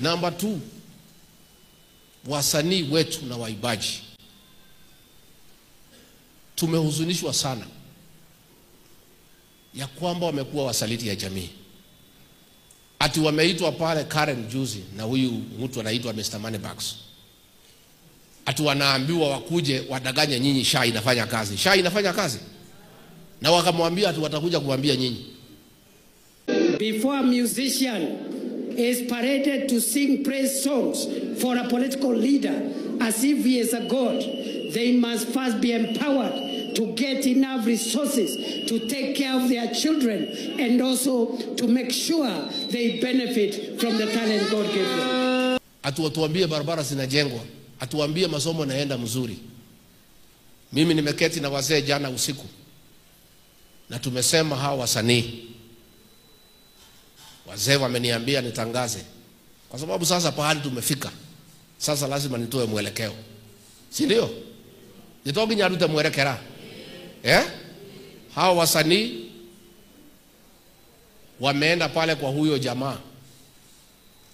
Number 2, wasanii wetu na waibaji tumehuzunishwa sana ya kwamba wamekuwa wasaliti ya jamii. Ati wameitwa pale Karen juzi na huyu mtu anaitwa Mr. Moneybags. Ati wanaambiwa wakuje wadanganye nyinyi SHA inafanya kazi. SHA inafanya kazi. Na wakamwambia ati watakuja kuambia nyinyi. Before a musician is paraded to sing praise songs for a political leader as if he is a god, they must first be empowered to get enough resources to take care of their children and also to make sure they benefit from the talent God gave them. Atuambie barabara zinajengwa, atuambie masomo naenda mzuri. Mimi nimeketi na wazee jana usiku na tumesema hawa wasanii, wazee wameniambia nitangaze, kwa sababu sasa pahali tumefika, sasa lazima nitoe mwelekeo, si ndio? Nitoki nyarute mwelekera. Hawa wasanii wameenda pale kwa huyo jamaa,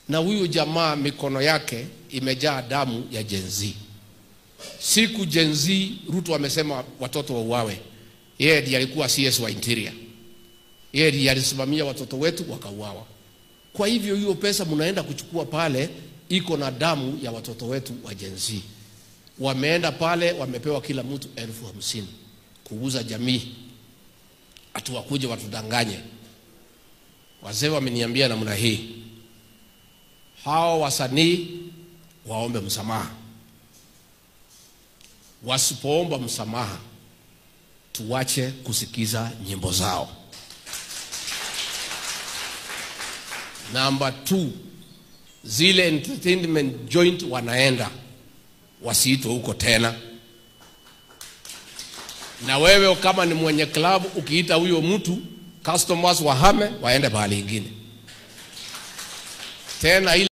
na huyo jamaa mikono yake imejaa damu ya Gen Z. Siku Gen Z Ruto amesema watoto wauawe, yeye ndiye alikuwa CS wa Interior. Yeye ndiye alisimamia watoto wetu wakauawa. Kwa hivyo hiyo pesa mnaenda kuchukua pale iko na damu ya watoto wetu wa Gen Z. Wameenda pale wamepewa kila mtu 50,000 kuuza jamii. Ati wakuje watudanganye. Wazee wameniambia namna hii, hao wasanii waombe msamaha. Wasipoomba msamaha, tuache kusikiza nyimbo zao. Number 2, zile entertainment joint wanaenda wasiitwe huko tena. Na wewe kama ni mwenye club ukiita huyo mtu, customers wahame waende pahali ingine. Tena ile